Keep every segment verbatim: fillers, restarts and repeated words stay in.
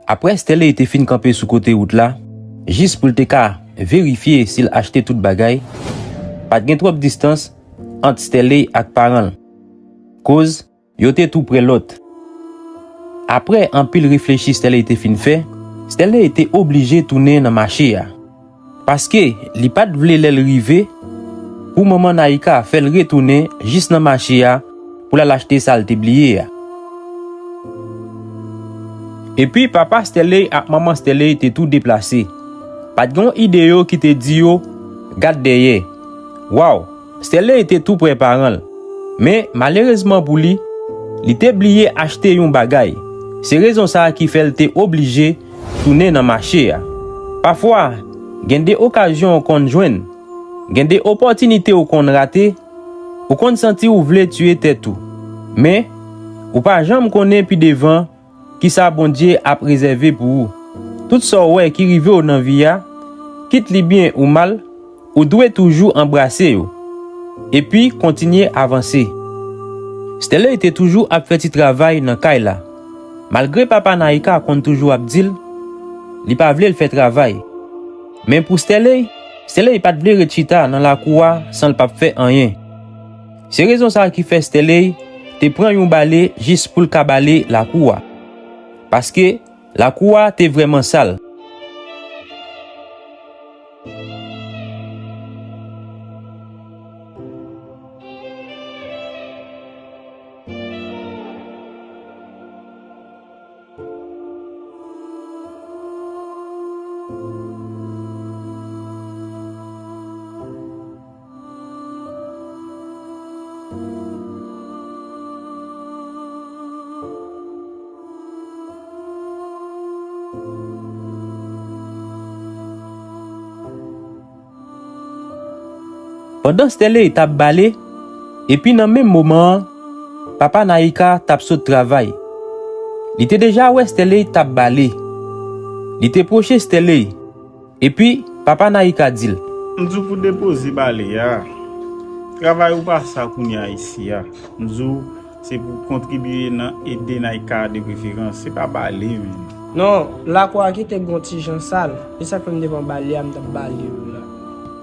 Apre Sterley te fin kanpe sou kote wout la, jis pou l te ka verifye si l achte tout bagay, pa t gen twòp distans ant Sterley ak paran l. Koz, yo te tou pre lòt. Apre anpil reflechi Sterley te fin fè, Sterley te oblije tounen nan mache a. Paske li pa t vle lè l rive, pou manman Naïka fè l retounen jis nan mache a pou l al achte sa l te bliye a. Epi papa Sterley ak manman Sterley te tou deplase. Pa t gen yon ide yo ki te di yo, "Gad dèyè." Waw, Sterley te tou pre paran l. Men, malerezman pou li, li te bliye achte yon bagay. Se rezon sa a ki fè l te oblije tounen nan mache a. Pafwa, gen de okazyon w konn jwenn, gen de opòtinite w konn rate, ou konn santi w vle tiye tèt ou. Men, ou pa janm konnen pi devan kisa Bondye ap rezève pou ou. Tout sa w wè ki rive w nan vi a, kit li byen ou mal, ou dwe toujou anbrase yo, epi kontinye avanse. Sterley te toujou ap fè ti travay nan kay la. Malgre papa Naïka konn toujou ap di l, li pa vle l fè travay. Men pou Sterley, Sterley pa t vle ret chita nan lakou a san l p ap fè anyen. Se rezon sa a ki fè Sterley te pran yon bale jis pou l ka bale lakou a. Paske lakou a te vrèman sal. Pandan Sterley t ap bale, epi nan menm moman an, papa Naïka t ap sot travay. Li te deja wè Sterley t ap bale. Li te pwoche Sterley, epi papa Naïka di l, "M di w pou depoze bale a. Travay ou pa sa kounye a isi a. M di w se pou kontribye nan ede Naïka de preferans, se pa bale, menm." "Non, lakou a kite gon ti jan sal. Se sa k fè m te pran bale a, m t ap bale yo la."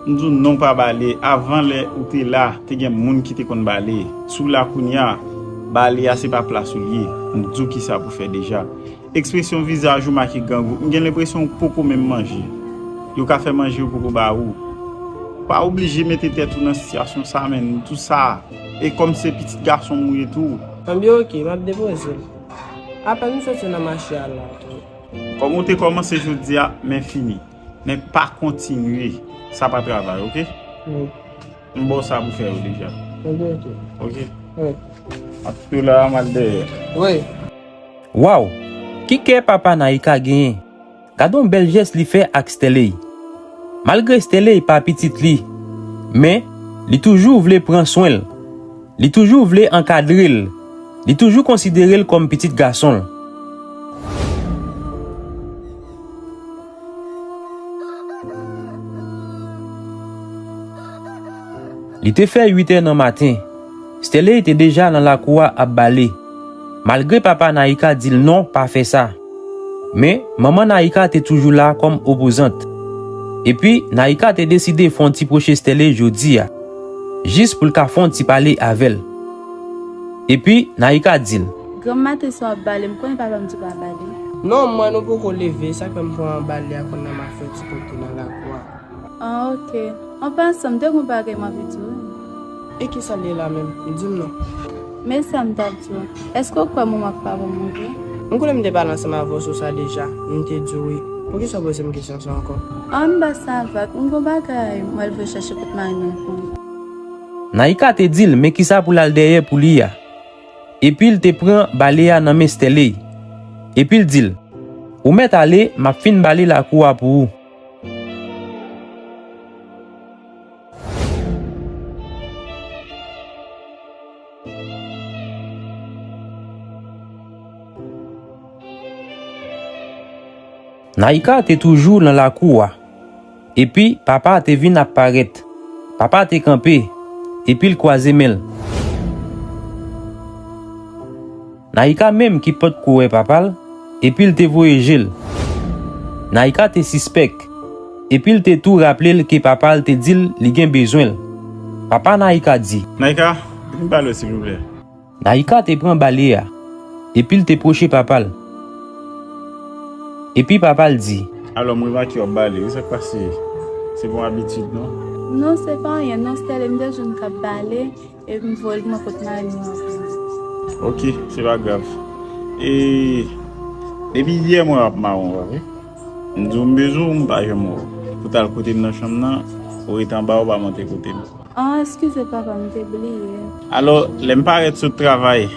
"M di w non, pa bale. Avan lè ou te la, te gen moun ki te konn bale. Si w la kounye a, bale a se pa plas ou l ye. M di w kisa pou fè deja. Ekspresyon vizaj ou make grangou. M gen lenpresyon ou poko menm manje. Yo ka fè manje yo poko ba ou. Pa oblije mete tèt ou nan sitiyasyon sa, menm. Tou sa. E kòm se pitit gason m ou ye tou." "Anben, oke, m ap depoze l. Apèn m soti nan mache a la." "Kòm ou te kòmanse jodi a, men fini. Men pa kontinye. Sa pa travay, oke?" "Wi." "M ba w sa pou fè yo deja." "Oke, oke." "Oke?" "Wi." "Ap tou la, m al dèyè." "Wi." Waw! Ki kè papa Naïka genyen! Gade yon bèl jès li fè ak Sterley. Malgre Sterley pa pitit li, men li toujou vle pran swen l. Li toujou vle ankadre l. Li toujou konsidere l kòm pitit gason l. Li te fè uit è nan maten. Sterley te deja nan lakou a ap bale. Malgre papa Naïka di l non, pa fè sa. Men, manman Naïka te toujou la kòm opozant. Epi, Naïka te deside fè yon ti pwoche Sterley jodi a, jis pou l ka fè yon ti pale avè l. Epi, Naïka di l, "Granm maten sa w ap bale, m konnen papa m di w pa bale." "Non, m wè nou poko leve, sa k fè m pran bale a, kounye a m ap fè yon ti kote nan lakou a." "Ah, oke. An pasan, m te gen yon bagay m anvi di w wi." "E kisa l ye la menm? Di m non." "Men sa m t ap di w. Èske w kwè manman ak papa m mouri?" "M konnen m te pale ansanm avè w sou sa deja. M te di w wi. Poukisa w poze m kesyon sa ankò?" "Ah, m pa sanvak. M gen yon bagay m al voye chache kot mari m pou m." Naïka te di l men kisa pou l al dèyè pou li a. Epi l te pran bale a nan men Sterley. Epi l di l, "Ou mèt ale, m ap fin bale lakou a pou ou." Naïka te toujou nan lakou a. Epi, papa a te vin ap parèt. Papa a te kanpe, epi l kwaze men l. Naïka menm ki potko wè papa l, epi l te voye je l. Naika te sispèk, epi l te tou raple l ke papa l te di l li gen bezwen l. Papa Naika di, Naika, vin pale w, silvouplè. Naika te pran bale a, epi l te pwoche papa l. Epi papa l di, Alò, m remake w ap bale, wi, sa k pase? Se pa yon abitid, non? Non, se pa anyen, non, Stanley, m te jwenn k ap bale, epi m voye l mwen kot mari m nan. Ok, se pa grav. E, depi yè m wè w ap mawon, pa vre? M di w m bezwen w, m pa janm wè w. Ou t al kote m nan chanm nan, ou rete anba, ou pa monte kote m. Ah, eskize papa, m te bliye. Alò, lè m parèt sot travay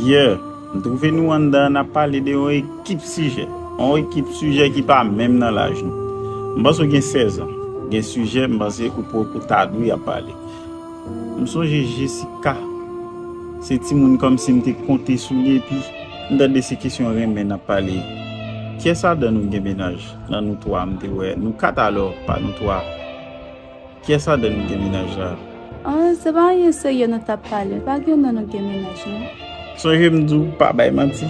yè, m twouve nou anndan an ap pale de yon ekip sijè. Yon ekip sijè ki pa menm nan laj nou. M panse w gen sèz an. Gen sijè, m panse ou poko ta dwe ap pale. M sonje Jessica. Se timoun kòmsi m te konte sou li, epi m tande se kesyon renmen n ap pale. Kiyès ladan nou gen mennaj? Nan nou twa, m te wè. Nou kat alò, pa nou twa. Kiyès ladan nou gen mennaj la? Ah, se pa anyen serye nou t ap pale. Pa gen nan nou gen mennaj, non. Sonje m di w pa bay manti.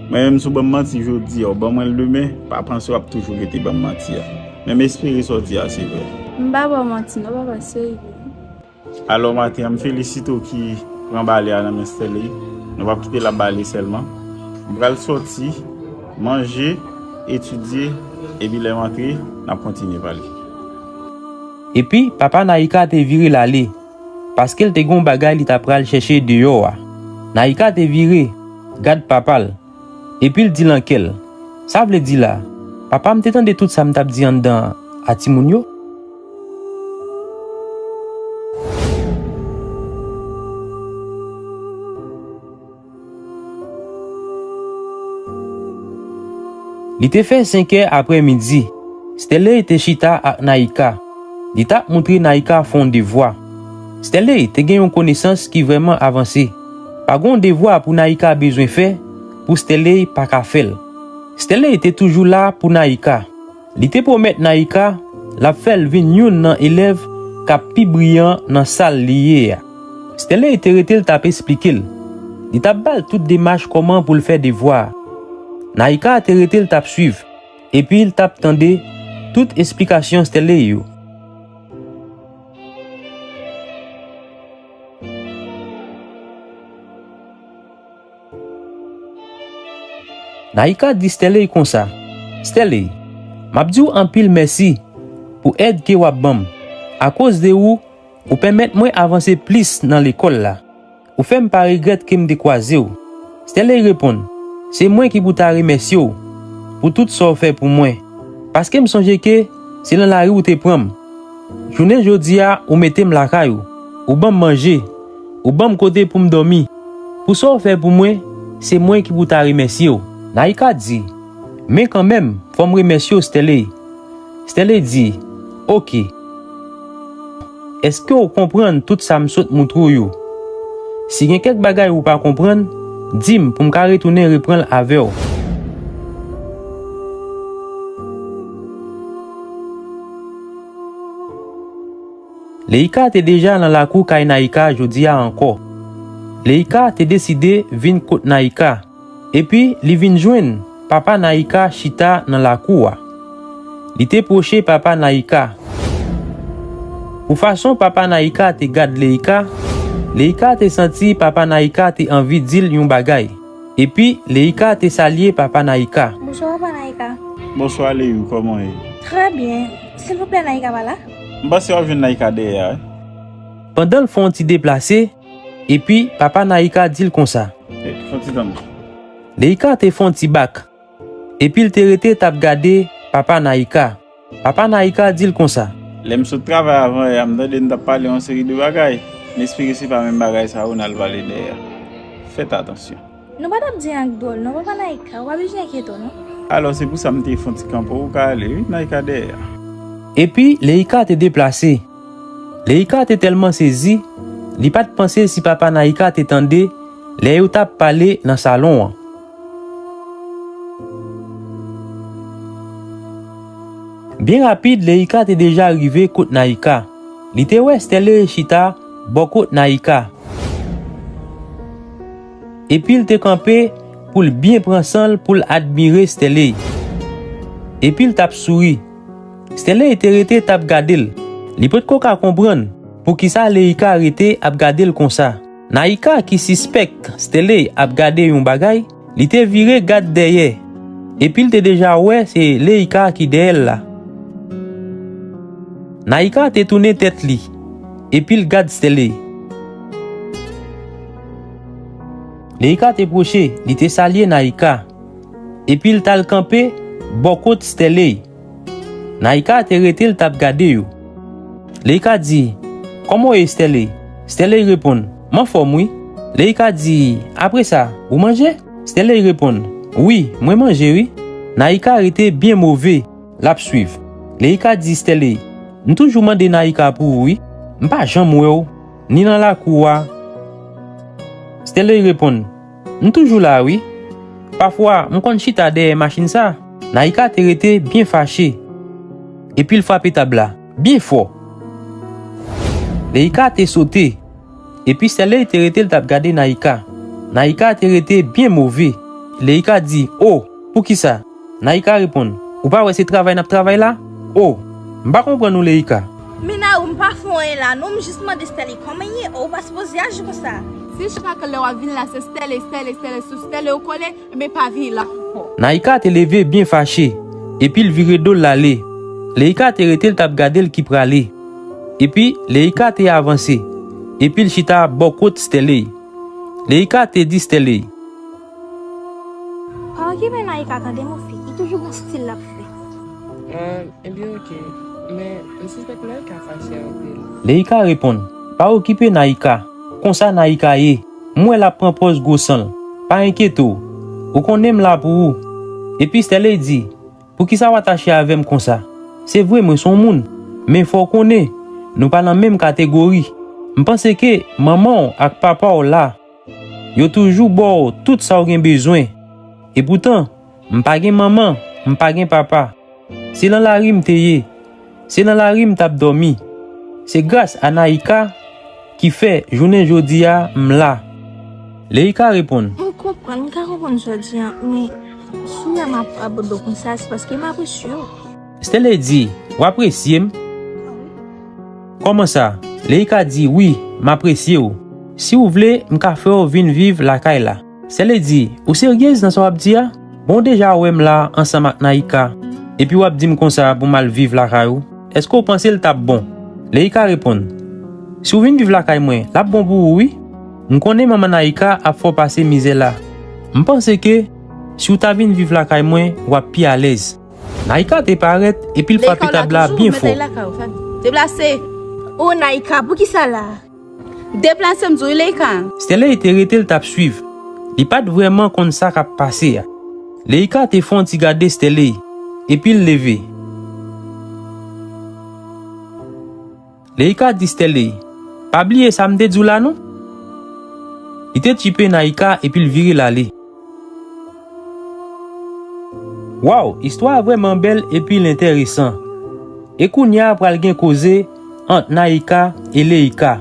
Mwen menm, si w ban m manti jodi a, ou ban mwen l demen, pa panse w ap toujou rete ban m manti a. Men m espere sa w di a se vrè. M pa ba w manti, non, papa, serye. Alò, maten an, m felisite w ki pran bale a nan men Stanley. Nou p ap kite l ap bale sèlman. M pral sòti, manje, etidye, epi lè m antre, n ap kontinye pale. Epi, papa Naika te vire l ale, paske l te gen yon bagay li ta pral chèche deyò a. Naika te vire, gad papa l, epi l di nan kè l, "Sa vle di la, papa m te tande tout sa m t ap di anndan a timoun yo?" Li te fè senkè aprèmidi. Stanley te chita ak Naika. Li t ap montre Naika fè yon devwa. Stanley te gen yon konesans ki vrèman avanse. Pa gen yon devwa pou Naika bezwen fè pou Stanley pa ka fè l. Stanley te toujou la pou Naika. Li te pwomèt Naika l ap fè l vin youn nan elèv k ap pi briyan nan sal li ye a. Stanley te rete l t ap esplike l. Li t ap ba l tout demach kòman pou l fè devwa a. Naika te rete l t ap swiv, epi l t ap tande tout esplikasyon Stanley yo. Naika di Stanley konsa, "Stanley, m ap di w anpil mèsi pou èd ke w ap ban m. Akoz de ou, ou pèmèt mwen avanse plis nan lekòl la. Ou fè m pa regrèt ke m te kwaze w." Stanley reponn, "Se mwen ki pou ta remèsye w pou tout sa w fè pou mwen, paske m sonje ke se nan lari w te pran m. Jounen jodi a, ou mete m lakay ou, ou ban m manje, ou ban m kote pou m dòmi. Pou sa w fè pou mwen, se mwen ki pou ta remèsye w." Naika di, "Men kanmenm, fò m remèsye w, Stanley." Stanley di, "Oke. Èske w konprann tout sa m sot moutre w yo? Si gen kèk bagay ou pa konprann, di m pou m ka retounen reprann l avè w." Leika te deja nan lakou kay Naika jodi a ankò. Leika te deside vin kot Naika, epi li vin jwenn papa Naika chita nan lakou a. Li te pwoche papa Naika. Pou fason papa Naika te gad Leika, Leika te santi papa Naika te anvi di l yon bagay. Epi Leika te salye papa Naika. Bonswa, papa Naika. Bonswa, Leyou, kòman w ye? Trè byen. Silvouplè, Naika pa la? M panse w ap jwenn Naika dèyè a, wi. Pandan l fè yon ti deplase, epi papa Naika di l konsa. Eh, fè yon ti tann. Leika te fè yon ti bak, epi l te rete t ap gade papa Naika. Papa Naika di l konsa. Lè m sot travay avan yè a, m tande n t ap pale yon seri de bagay. M espere se pa menm bagay sa yo n al pale dèyè a. Fèt atansyon. Nou pa t ap di anyen k dwòl non, papa Naika, ou pa bezwen enkyete w non. Alò, se pou sa m te fè yon ti kanpe, ou ka ale, wi, Naika dèyè a. Epi, Leika te deplase. Leika te tèlman sezi, li pa t panse si papa Naika te tande lè yo t ap pale nan salon an. Byen rapid, Leika te deja rive kot Naika. Li te wè Stanley chita bò kot Naika. Epi l te kanpe, pou l byen pran san l pou l admire Stèley. Epi l t ap souri. Stèley te rete t ap gade l. Li potko ka konprann poukisa Leika rete ap gade l konsa. Naika ki sispèk Stèley ap gade yon bagay, li te vire gad dèyè. Epi l te deja wè se Leika ki dèyè l la. Naika te tounen tèt li, epi l gad Stèley. Leika te pwoche, li te salye Naika. Epi l t al kanpe bò kot Stèley. Naika te rete l t ap gade yo. Leika di, "Kòman w ye, Stèley?" Stèley reponn, "M anfòm, wi." Leika di, "Apre sa, ou manje?" Stèley reponn, "Wi, mwen manje, wi." Naika rete byen move, l ap swiv. Leika di Stèley, "M toujou mande Naika pou ou, wi. M pa janm wè w, ni nan lakou a." Stèley reponn, "M toujou la, wi. Pafwa, m konn chita dèyè machin sa." Naika te rete byen fache. Epi l frape tab la, byen fò. Leika te sote. Epi Stèley te rete l t ap gade Naika. Naika te rete byen move. Leika di, "O, poukisa?" Naika reponn, "Ou pa wè se travay n ap travay la? O, m pa konprann ou, Leika." "Men Naou, m pa fè anyen la, non, m jis mande Stèley kòman l ye, o, ou pa sipoze aji konsa." Si chak lè w ap vin la, se Stèley, Stèley, Stèley, sou Stèley ou kole, ebyen pa vini la ankò. Naika te leve byen fache, epi l vire do l ale. Leika te rete l t ap gade l ki prale. Epi Leika te avanse, epi l chita bò kot Stèley. Leika te di Stèley, "Pa okipe Naika tande, mon fi, li toujou gon stil l ap fè." Ah, ebyen, oke. Men, m sispèk Naika fache anpil. Leika reponn, "Pa okipe Naika. Konsa Naika ye. M wè l ap pran pòz gwo san l. Pa enkyete w. Ou konnen m la pou ou." Epi Stèley di, "Poukisa w atache avè m konsa? Se vre mwen se yon moun, men fò w konnen, nou pa nan menm kategori. M panse ke manman w ak papa w la. Yo toujou ba w tout sa w gen bezwen. Epoutan, m pa gen manman, m pa gen papa. Se nan lari m te ye. Se nan lari m t ap dòmi. Se gras a Naika ki fè jounen jodi a m la." Leika reponn, "M konprann, m ka konprann sa w di a, men si w wè m ap abandon konsa, se paske m apresye w." Stèley di, "W apresye m?" "Kòman sa?" Leika di, "Wi, m apresye w. Si w vle, m ka fè w vin viv lakay la." Stèley di, "Ou seryez nan sa w ap di a? Bon, w deja wè m la ansanm ak Naika, epi w ap di m konsa pou m al viv lakay ou? Èske w panse l t ap bon?" Leika reponn, "Si w vin viv lakay mwen, l ap bon pou ou, wi. M konnen manman Naika ap fè w pase mizè la. M panse ke si w ta vin viv lakay mwen, w ap pi alèz." Naika te parèt epi l frape tab la byen fò. Deplase! O Naika, poukisa la? Deplase, m di w, Leika! Stèley te rete l t ap swiv. Li pa t vrèman konn sa k ap pase a. Leika te fè yon ti gade Stèley, epi l leve. Leika di Stèley, "Pa bliye sa m te di w la non." Li te tchipe Naika epi l vire l ale. Waw, istwa a vrèman bèl epi l enteresan. E kounye a pral gen koze ant Naika e Leika,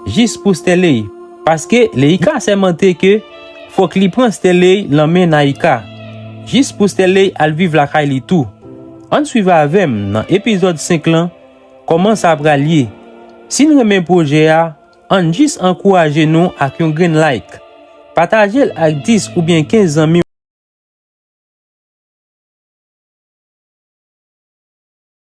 jis pou Stèley, paske Leika sèmante ke fòk li pran Stèley nan men Naika, jis pou Stèley al viv lakay li tou. Ann swiv avè m nan epizòd senk lan, kòman sa pral ye. Si n renmen pwojè a, ann jis ankouraje nou ak yon grenn like. Pataje l ak dis oubyen kenz zanmi w.